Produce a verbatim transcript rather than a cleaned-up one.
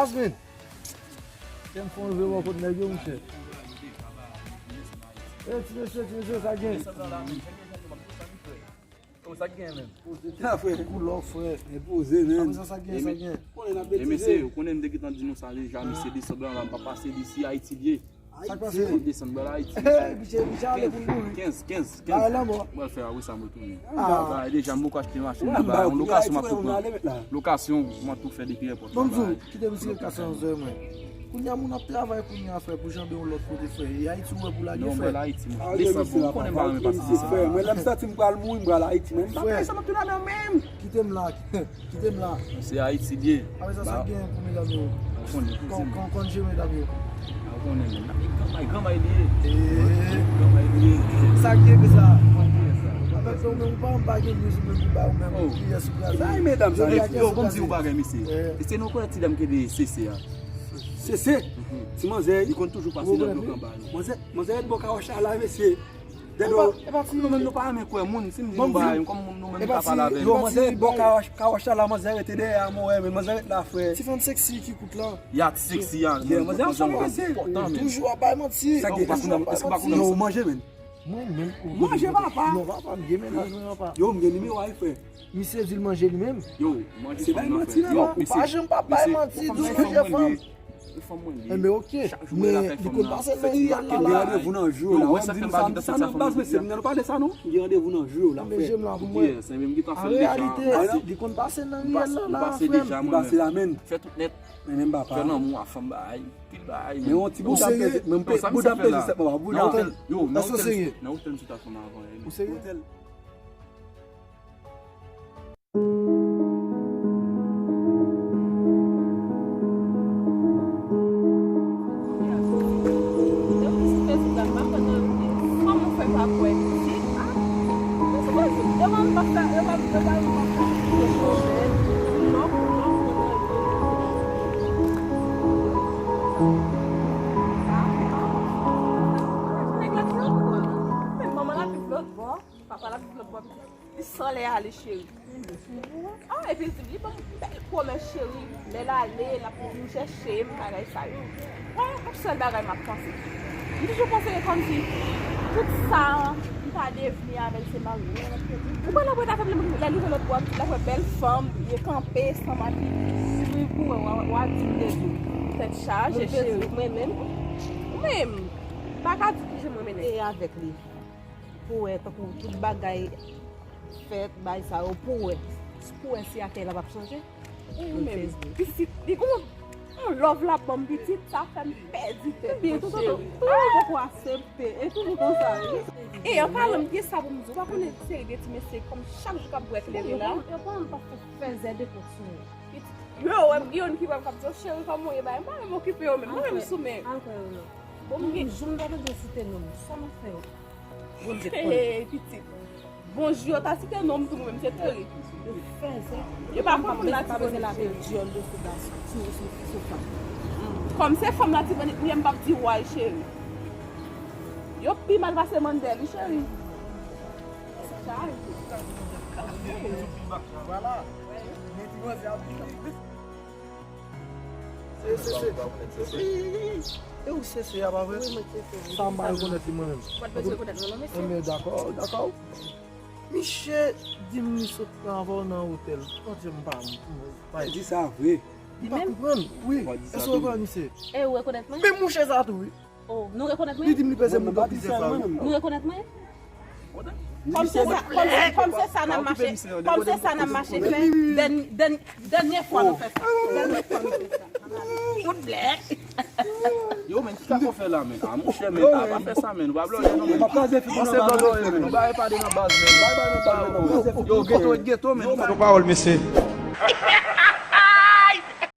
Yasmin. Tèm fon leve wò kot nèg yo, monchè. E, ti mesye, ti mesye, sa gen? Sa gen, men. Sa fè koulò, frè. E poze, men. Apre sa, sa gen, sa gen. Konnen n ap betize. E mesye, ou konnen m te gentan di nou sa deja, mesye, desanm lan la, m pa pase li si Ayiti l ye. Sa k pase? M ap desann bò Ayiti. Hey, biche, biche ale pou nou, wi. Kenz, kenz, kenz. Ba, la, mò. Mwen fè, wi, sa mwen tounen. Ah. Ba, deja, m poko achte machin la, ba, yon lokasyon m ap tou pran. Lokasyon, m ap tou fè depi èpòt la, ba. Kite m sere kasanzè mwen. Kounye a moun ap travay kounye a, frè, pou janbe yon lòt kote, frè. E Ayiti ou wè pou lage, frè. Non, mwen Ayiti, mwen. Desanm, ou konnen m pa renmen pase desanm. Frè, mwen lè m santi m pral mouri, m pral Ayiti, mwen. M pa fè sa, m ap tounen menm. Kite m la, kite m la. Se Ayiti l ye. Apre sa, sa gen pou medam yo. Ou konnen, kouzen. Kon, kon, kon jere medam yo. Ou konnen, men. Granmay, granmay li ye. Granmay li ye. Sa gen ke sa. Apre sa, ou menm, ou pa, ou pa gen news, ou menm, ou ba, ou menm, kiyès ou kraze. Sa e medam sa. Yo, yo, ban m di w yon bagay, mesye. E se nou kwè ti dam ki rele Sese a. Sese? Ti manzè. Li konn toujou pase nan blòk anba yo. Manzè, manzè ret bò kawòch la, mesye. Dèdò. Nou menm nou pa renmen kwè moun, si m di nou pa renmen, kòm nou menm nou pa pale avè yo. Yo, manzè ret bò kawòch la, manzè rete dèyè a, mwen wè, men manzè ret la, frè. Ti fanm seksi ki kout la. Ya, ti seksi a. Yeah, manzè ansanm, manzè. Toujou ap bay manti. Sa gen, èske w pa konnen, èske w pa konnen? Yo, manje, men. Mwen menm, manje, papa. Non, papa, m gen mennaj mwen, papa. Yo, m gen nimewo a, frè. Misye di l manje li menm. Yo, manje fanm nan, frè. Yo, ou pa janm pa bay manti, di w manje fanm. Enben, oke. Men li konn pase nan riyèl la, la. Gen randevou nan jou yo la. Wè, m di nou sa, sa nan baz, mesye, nou pale sa, non? Gen randevou nan jou yo la, frè. Enben, jem la pou mwen. An reyalite, li konn pase nan riyèl la, la, frè m. Li pase la, men. Fè tout nèt. Men menm papa. Fè lanmou a fanm bagay. Pil bagay, men. Men yon ti bouda m peze, men m pe-, bouda m peze sèt mwa, bouda. Nan otèl, nan otèl m sot ak fanm avan, wi. Ou serye? Otèl. Manman l ap viv lòt bò, papa l ap viv lòt bò. Li sanlè ale, cheri. Ah, epi li di, li ban m bèl pwomès, cheri. Lè l ale, l ap vin chèche m, bagay sa yo. Wè, yon sèl bagay m ap panse. M toujou panse ke kòmsi tout sa, m ta devni avè l, se mari m. Ou pa nan pwet avè m, lè l rive lòt bò, l ap wè bèl fanm, li kanpe, san makiye. Epi pou wè, w a, w a di m de di. Tèt chaje, cheri. Mwen menm. Ou menm. M pa ka di ki jan mwen mennen. E avèk li. Pou wè, tankou tout bagay fèt, bay sa yo, pou wè. Pou wè si akèy la p ap chanje. E ou menm, pitit, li gon yon love l ap ban m pitit, sa fè m pèdi tèt. Epi tonton, tonton, ou poko aksepte. E toujou konsa, wi. E an palan, m gen sa pou m di w, ou pa konnen seri de ti mesye, kòm chak jou k ap bwè klere la. Yo pa, yo pa, yo pa fè zè de kont sou mwen. Yo, wè m gen youn ki wè m k ap di, "O cheri, kòman w ye?" Bay, m pa menm okipe yo menm, mwen menm sou men. Al kwè yo non. Bon, m gen jou m ta tande yo site non m. Sa m ap fè yo? Bondye k konnen. Hey, pitit. Bonjou, yo ta site non m tou mwen menm, se teri. Yo fè sa. Yo pa konn moun la ti pa bezwen lave dyòl yo sou gason, sou, sou, sou fanm. Kòm se fanm la ti bonnit li ye, m p ap di way, cheri. Yo pi mal pase Mandèl, wi, cheri. Vwala. Se, se, se, se, e ou se, se a pa vre? Wi, mwen se, se. Sa m pa rekonèt li mwen menm. Ou pa t bezwen rekonèt mwen non, mesye. Enben, dakò, dakò. Miche di m li sot pran avè w nan otèl. Bondye m pa, m pa di sa vre. Li menm? M pa konprann, wi. Èske w rekonèt misye? E ou rekonèt mwen? Men mouche sa tou, wi. Oh, nou rekonèt mwen? Li di m li peze moun nan plizyè fwa, wi. Nou rekonèt mwen? Kòm se sa, kòm se, kòm se sa n ap mache, kòm se sa n ap mache fè, dèn-, dèn-, dènye fwa nou fè sa. Dènye fwa nou fè sa. Kout blè. Yo, men, kisa w fè la, men? A, monchè, men, a, pa fè sa, men. Ou pa blòdè non, men. Panse blòdè, men. Nou ba e pale nan baz, men. Yo, geto, geto, men. Sa pawòl, mesye.